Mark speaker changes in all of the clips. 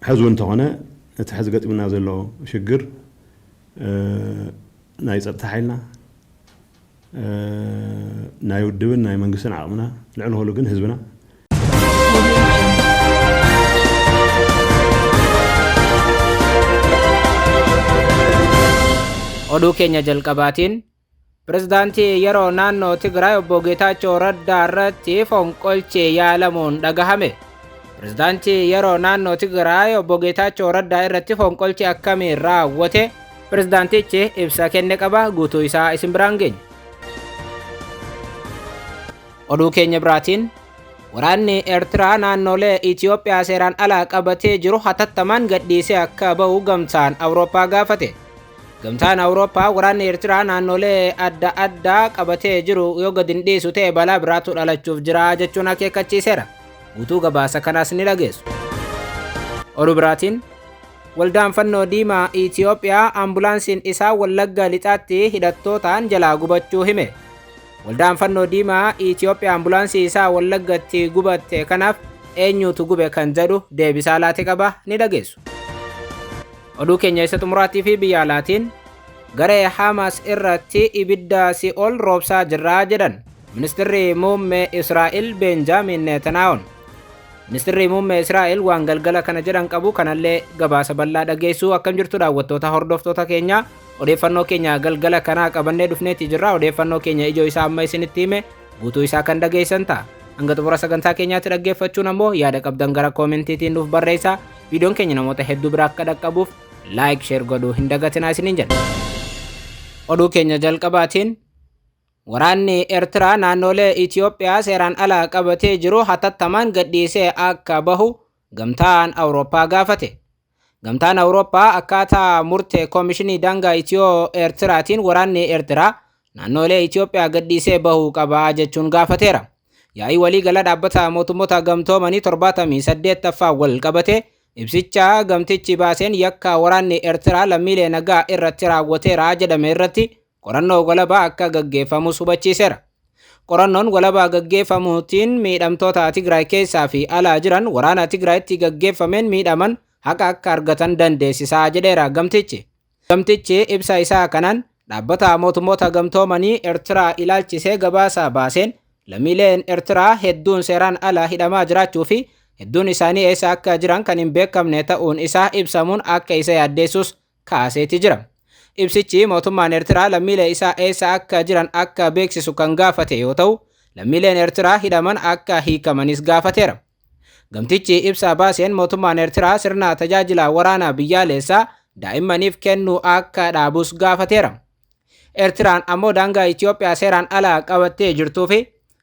Speaker 1: ሕዚ እውን እንተኾነ እቲ ሕዚ ገጢሙና ዘሎ ሽግር ናይ ፀጥታ ሓይልና፣ ናይ ውድብን ናይ መንግስትን ዓቕምና፣ ልዕሊ ኩሉ ግን ህዝብና።
Speaker 2: Oduu keenya jalqabaatiin, Pirezidaantii yeroo naannoo Tigraay Obbo Geetaachoo Raddaa irratti fonqolchi yaalamuun dhagahame. Pirezidaantii yeroo naannoo Tigraay Obbo Geetaachoo Raddaa irratti fonqolchi akkamiin raawwate? Pirezidaantichi ibsa kenne qaba, guutuu isaa isin biraan geenya. Oduu keenya biraatiin, waraanni Eertiraa naannolee Itiyoophiyaa seeraan alaa qabatee jiru hatattamaan gadhiisee akka ba'u Gamtaan Awurooppaa gaafate. Gamtaan Awurooppaa waraanni Eertiraa naannolee adda addaa qabatee jiru yoo gadi hin dhiisu ta'e balaa biraatu dhalachuuf jira jechuun akeekkachiiseera. Guutuu gabaasa kanaas ni dhageessu. Oduu biraatiin, Waldaan Fannoo Diimaa Itiyoophiyaa ambulaansiin isaa Wallagga Lixaatti hidhattootaan jalaa gubachuu hime. Waldaan Fannoo Diimaa Itiyoophiyaa ambulaansii isaa Wallaggatti gubatte kanaaf eenyutu gube kan jedhu deebisaa laate qaba, ni dhageessu. Oduu keenya isa xumuraatii fi biyya alaatiin, garee Hamas irratti ibidda si'ool roobsaa jirraa jedhan Ministirri Muummee Israa'el Beenjaamin Netanyahuun. Ministirri Muummee Israa'el waan galgala kana jedhan qabu, kanallee gabaasa bal'aa dhageessuu. Akkam jirtu daawwattoota, hordoftoota keenya? Odeeffannoo keenya galgala kanaa qabannee dhufneeti jirra. Odeeffannoo keenya ijoo isaa amma isinitti hime, guutuu isaa kan dhageessan ta'a. Hanga xumura sagantaa keenyaatti dhaggeeffachuun ammoo yaada qabdan gara koomentiitiin nuuf barreessaa. Viidiyoon keenya namoota hedduu bira akka dhaqqabuuf like, share godhuu hin dagatinaa isiniin jedha. Oduu keenya jalqabaatiin, waraanni Eertiraa naannolee Itiyoophiyaa seeraan ala qabatee jiru hatattamaan gadhiisee akka bahu Gamtaan Awurooppaa gaafate. Gamtaan Awurooppaa akkaataa murtee Koomishinii Daangaa Itiyoo Eertiraatiin waraanni Eertiraa naannolee Itiyoophiyaa gadhiisee bahuu qaba jechuun gaafateera. Yaa'ii waliigala Dhaabbata Mootummoota Gamtoomanii 78ffaa wal qabate ibsicha gamtichi baaseen, yakka waraanni Eertiraa lammiilee nagaa irratti raawwateera jedhame irratti qorannoo walabaa akka gaggeeffamus hubachiiseera. Qorannoon walabaa gaggeeffamuutiin miidhamtoota Tigraay keessaa fi alaa jiran waraana Tigraayitti gaggeeffameen miidhaman haqa akka argatan dandeessisaa jedheera gamtichi. Gamtichi ibsa isaa kanaan Dhaabbata Mootummoota Gamtoomanii Eertiraa ilaalchisee gabaasa baaseen, lammiileen Eertiraa hedduun seeraan ala hidhamaa jiraachuu fi hedduun isaanii eessa akka jiran kan hin beekamne ta'uun isaa ibsamuun akka isa yaaddeessus kaaseeti jira. Ibsichi mootummaan Eertiraa lammiilee isaa eessa akka jiran akka beeksisu kan gaafate yoo ta'u, lammiileen Eertiraa hidhaman akka hiikamanis gaafateera. Gamtichi ibsa baaseen mootummaan Eertiraa sirna tajaajila waraanaa biyyaalessaa daa'immaniif kennu akka dhaabus gaafateera. Eertiraan ammoo daangaa Itiyoophiyaa seeraan ala qabattee jirtuu fi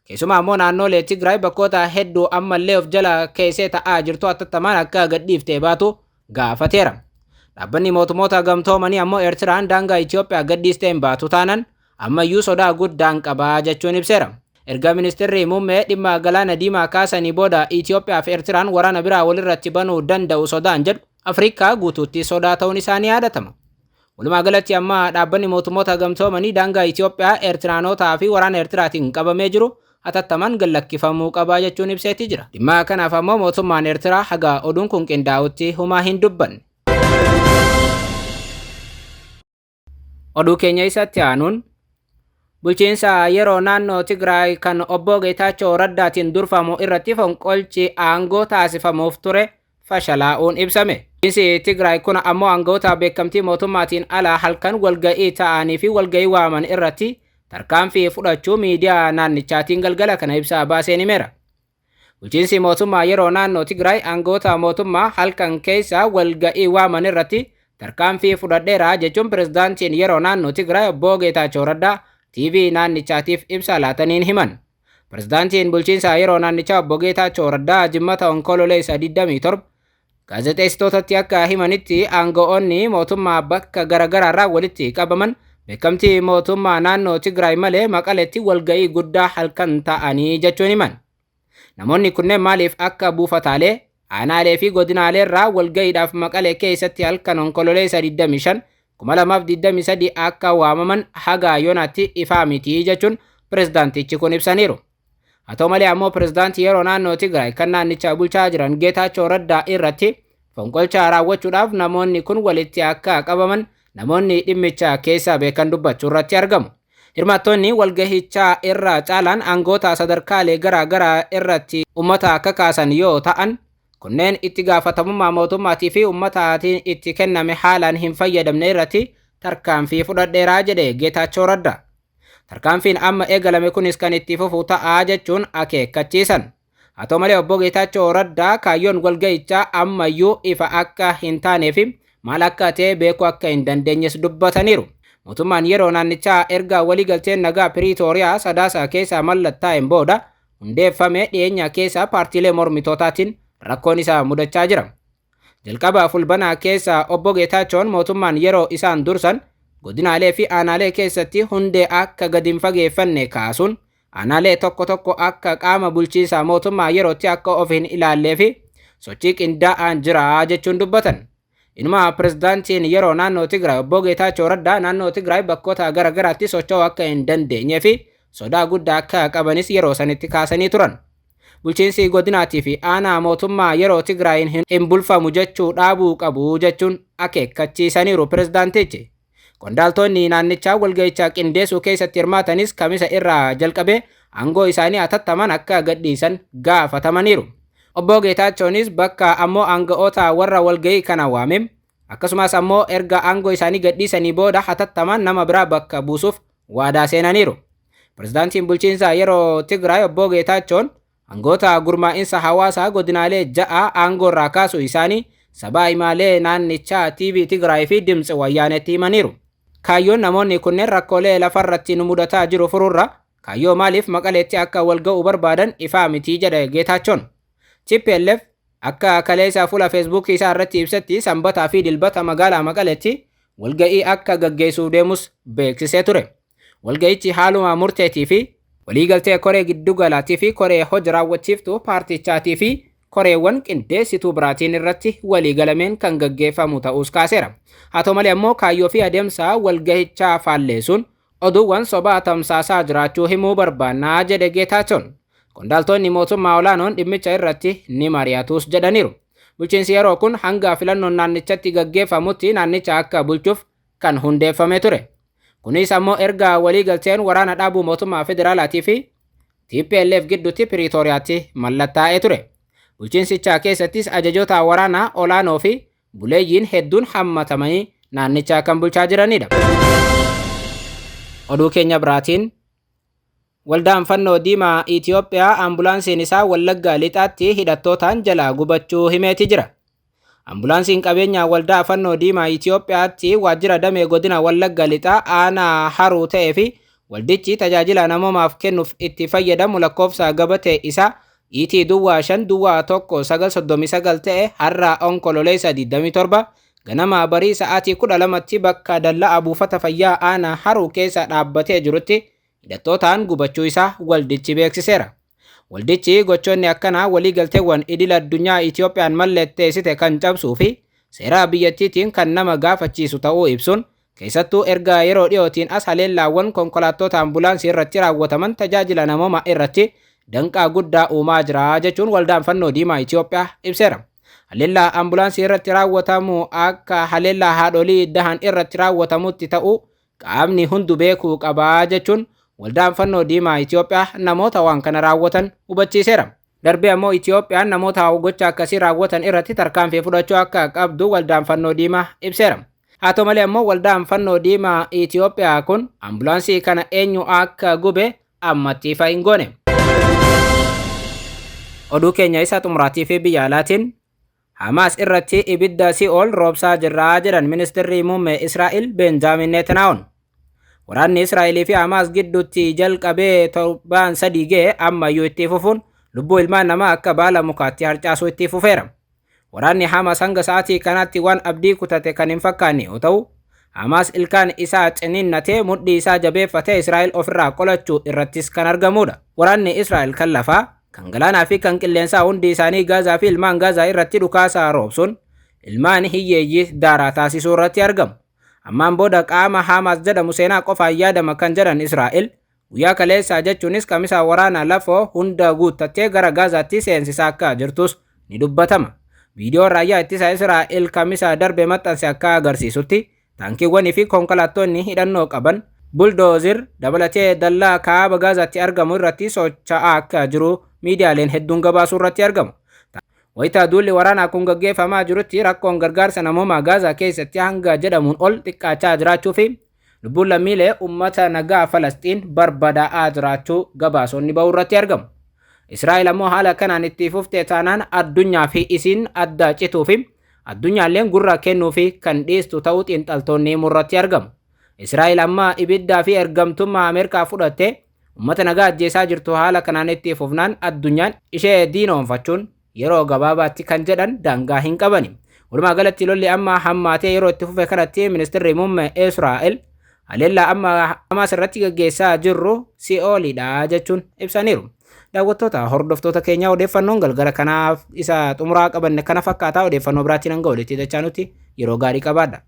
Speaker 2: keessumaa ammoo naannolee Tigraay bakkoota hedduu ammallee of jala keessee ta'aa jirtu hatattamaan akka gadhiiftee baatu gaafateera. Dhaabbanni Mootummoota Gamtoomanii ammoo Eertiraan daangaa Itiyoophiyaa gadhiistee hin baatu taanan ammayyuu sodaa guddaan qabaa jechuun ibseera. Erga Ministeerri Muummee dhimma Galaana Diimaa kaasanii booda Itiyoophiyaa fi Eertiraan waraana biraa walirratti banuu danda'u sodaan jedhu Afrikaa guutuutti sodaa ta'uun isaanii yaadatama. Walumaa galatti amma Dhaabbanni Mootummoota Gamtoomanii daangaa Itiyoophiyaa Eertiraanotaa fi waraana Eertiraatiin qabamee jiru hatattamaan gad lakkifamuu qabaa jechuun ibseetii jira. Dhimma kanaaf ammoo mootummaan Eertiraa haga oduun kun qindaa'utti humaa hin dubbanne. Oduu keenya isatti aanuun, bulchiinsa yeroo naannoo Tigraay kan Obbo Geetaachoo Raddaatiin durfamu irratti fonqolchi aangoo taasifamuuf ture fashalaa'uun ibsame. Bulchiinsi Tigraay kun ammoo aangoota beekamtii mootummaatiin ala halkan walga'ii ta'anii fi walga'ii waaman irratti tarkaanfii fudhachuu miidiyaa naannichaatiin galgala kana ibsa baaseen himeera. Bulchiinsi mootummaa yeroo naannoo Tigraay aangoota mootummaa halkan keessa walga'ii waaman irratti tarkaanfii fudhadheera jechuun pirezidaantiin yeroo naannoo Tigraay Obbo Geetaachoo Raddaa TV naannichaatiif ibsa laataniin himan. Pirezidaantiin bulchiinsa yeroo naannichaa Obbo Geetaachoo Raddaa Jimmata Onkololeessa 27 gaazexeessitootatti akka himanitti, aango'oonni mootummaa bakka garaagaraarraa walitti qabaman beekamtii mootummaa naannoo Tigraay malee Maqaleetti walga'ii guddaa halkan ta'anii jechuun himan. Namoonni kunneen maaliif akka buufataalee, aanaalee fi godinaalee irraa walga'iidhaaf Maqalee keessatti halkan Onkololeessa 25 2023 akka waamaman haga yoonaatti ifaa miti jechuun pirezidaantichi kun ibsaniiru. Haa ta'u malee ammoo pirezidaantii yeroo naannoo Tigraay kan naannichaa bulchaa jiran Geetaachoo Raddaa irratti fonqolcha raawwachuudhaaf namoonni kun walitti akka qabaman namoonni dhimmicha keessaa beekan dubbachuu irratti argamu. Hirmaattoonni walgahichaa irra caalaan aangoota sadarkaalee garaa garaa irratti uummata akka kaasan yoo ta'an, kunneen itti gaafatamummaa mootummaatii fi uummataatiin itti kenname haalaan hin fayyadamne irratti tarkaanfii fudhadheeraa jedhe Geetaachoo Raddaa. Tarkaanfiin amma eegalame kunis kan itti fufu ta'aa jechuun akeekkachiisan. Haa ta'u malee obbo Geetaachoo Raddaa kaayyoon walgahichaa ammayyuu ifa akka hin taanee fi maal akka ta'e beekuu akka hin dandeenyes dubbataniiru. Mootummaan yeroo naannichaa erga waliigalteen nagaa Piriitooriyaa Sadaasaa keessaa mallattaa'een booda hundeeffame dhiyeenya keessa paartiilee mormitootaatiin rakkoon isaa mudachaa jira. Jalqaba Fulbanaa keessa obbo Geetaachoon mootummaan yeroo isaan dursan godinaalee fi aanaalee keessatti hundee akka gadi hin fageeffanne kaasuun aanaalee tokko tokko akka qaama bulchiinsa mootummaa yerootti akka of hin ilaallee fi sochii qindaa'aan jira jechuun dubbatan. Inuma pirezidaantiin yeroo naannoo Tigraay obbo Geetaachoo Raddaa naannoo Tigraay bakkoota gara garaatti socho'uu akka hin dandeenyee fi sodaa guddaa akka qabanis yeroo sanitti kaasanii turan. Bulchiinsi godinaatii fi aanaa mootummaa yeroo Tigraayin hin bulfamu jechuu dhaabuu qabu jechuun akeekkachiisaniiru pirezidaantichi. Qondaaltonni naannichaa walgahichaa qindeessuu keessatti hirmaatanis Kamisa irraa jalqabee aangoo isaanii hatattaman akka gadhiisan gaafatamaniiru. Obbo Geetaachoonis bakka ammoo aanga'oota warra walgahii kana waamem, akkasumas ammoo erga aangoo isaanii gadhiisanii booda hatattaman nama biraa bakka buusuuf waadaa seenaniiru. Pirezidaantiin bulchiinsa yeroo Tigraay obbo Geetaachoon aangoota gurmaa'insa hawaasaa godinaalee 6 aangoo irraa kaasuu isaanii sabaa himaalee naannichaa TV Tigraay fi Dimtsi Wayyaanetti himaniiru. Kaayyoon namoonni kunneen rakkoolee lafarratti nu mudataa jiru furuurra kaayyoo maaliif Maqaleetti akka walga'uu barbaadan ifaa mitii jedhe Geetaachoon. TPLF akka kaleessa fuula Feesbuukii isaa irratti ibsetti Sanbataa fi Dilbata magaalaa Maqaleetti walga'ii akka gaggeessuuf deemus beeksisee ture. Walga'ichi haaluma murteetii fi waliigaltee koree giddugalaatii fi koree hojii raawwachiiftuu paartichaatii fi koreewwan qindeessituu biraatiin irratti waliigalameen kan gaggeeffamu ta'uus kaaseera. Haa ta'u malee ammoo kaayyoo fi adeemsa walgahichaa faalleessuun oduuwwan sobaa tamsaasaa jiraachuu himuu barbaannaa jedhe Geetaachoon. Qondaaltonni mootummaa olaanoon dhimmicha irratti ni mari'atus jedhaniiru. Bulchiinsi yeroo kun hanga filannoon naannichatti gaggeeffamutti naannicha akka bulchuuf kan hundeeffame ture. Kunis ammoo erga waliigalteen waraana dhaabuu mootummaa federaalaatii fi TPLF gidduutti Piriitooriyaatti mallattaa'ee ture. Bulchiinsichaa keessattis ajajoota waraanaa olaanoo fi buleeyyiin hedduun hammatamanii naannichaa kan bulchaa jiranidha. Oduu keenya biraatiin, Waldaan Fannoo Diimaa Itiyoophiyaa ambulaansiin isaa Wallaggaa Lixaatti hidhattootaan jalaa gubachuu himeeti jira. Ambulaansiin qabeenya Waldaa Fannoo Diimaa Itiyoophiyaatti waajjira damee godina Wallagga Lixaa aanaa Haruu ta'ee fi waldichi tajaajila namoomaaf kennuuf itti fayyadamu lakkoofsa gabatee isaa ET duwwaa 5 duwwaa 1 9 39 ta'e har'a Onkololeessa 27 ganama barii sa'aatii 12tti bakka dallaa buufata fayyaa aanaa Haruu keessa dhaabbatee jirutti hidhattootaan gubachuu isaa waldichi beeksiseera. Waldichi gochoonni akkanaa waliigalteewwan idil addunyaa Itiyoophiyaan mallatteessite kan cabsuu fi seera biyyattiitiin kan nama gaafachiisu ta'uu ibsuun, keessattuu erga yeroo dhiyootiin as haleellaawwan konkolaattota ambulaansii irratti raawwataman tajaajila namooma irratti danqaa guddaa uumaa jira jechuun Waldaan Fannoo Diimaa Itiyoophiyaa ibseera. Haleellaa ambulaansii irratti raawwatamu akka haleellaa haadholii dahan irratti raawwatamutti ta'uu qaamni hundu beekuu qabaa jechuun Waldaan Fannoo Diimaa Itiyoophiyaa namoota waan kana raawwatan hubachiiseera. Darbee ammoo Itiyoophiyaan namoota gocha akkasii raawwatan irratti tarkaanfii fudhachuu akka qabdu Waldaan Fannoo Diimaa ibseera. Haa ta'u malee ammoo Waldaan Fannoo Diimaa Itiyoophiyaa kun ambulaansii kana eenyu akka gube ammatti ifa hin goone. Oduu keenya isa xumuraatii fi biyya alaatiin, Hamaas irratti ibidda si'ool roobsaa jirraa jedhan ministeerri muummee Israa'el Benjaamin Netanyahuun. Waraanni Israa'elii fi Hamaas gidduutti jalqabee torbaan 3 ga'e ammayyuu itti fufuun lubbuu ilmaan namaa akka baala mukaatti harcaasuu itti fufeera. Waraanni Hamaas hanga sa'aatii kanaatti waan abdii kutate kan hin fakkaanne yoo ta'u, Hamaas ilkaan isaa ciniinnatee mudhii isaa jabeeffatee Israa'el ofirraa qolachuu irrattis kan argamudha. Waraanni Israa'el kan lafaa, kan galaanaa fi kan qilleensaa hundi isaanii Gaazaa fi ilmaan Gaazaa irratti dhukaasaa roobsuun ilmaan hiyyeeyyii daaraa taasisuu irratti argamu. Ammaan booda qaama Hamaas jedhamu seenaa qofaan yaadama kan jedhan Israa'el Guyyaa kaleessaa, jechuunis Kamisaa, waraana lafoo hunda guuttattee gara Gaazaatti seensisaa akka jirtus ni dubbatama. Viidiyoon raayyaa ittisa Israa'el Kamisaa darbe maxxanse akka agarsiisutti, taankiiwwanii fi konkolaattonni hidhannoo qaban bulldozer dabalatee dallaa kaaba Gaazaatti argamu irratti socho'aa akka jiru miidiyaaleen hedduun gabaasuu irratti argamu. Wayitaa duulli waraanaa kun gaggeeffamaa jirutti rakkoon gargaarsa namoomaa Gaazaa keessatti hanga jedhamuun ol xiqqaachaa jiraachuu fi lubbuun lammiilee uummata nagaa Falasxiin barbadaa'aa jiraachuu gabaasonni bahuu irratti argamu. Israa'el ammoo haala kanaan itti fuftee taanaan addunyaa fi isiin adda cituu fi addunyaalleen gurra kennuu fi kan dhiistu ta'uu xiinxaltoonni himuu irratti argamu. Israa'el amma ibiddaa fi ergamtummaa Ameerikaa fudhattee uummata nagaa ajjeesaa jirtu haala kanaan itti fufnaan addunyaan ishee diinoonfachuun yeroo gabaabaatti kan jedhan daangaa hin qabani. Walumaa galatti, lolli amma hammaatee yeroo itti fufe kanatti ministeerri muummee Israa'el haleellaa amma Hamaas irratti gaggeessaa jirru si'oolidha jechuun ibsaniiru. Daawwattoota, hordoftoota keenyaa, odeeffannoon galgala kanaaf isa xumuraa qabanne kana fakkaataa. Odeeffannoo biraatiin hanga walitti dachaa nuti yeroo gaarii qabaadha.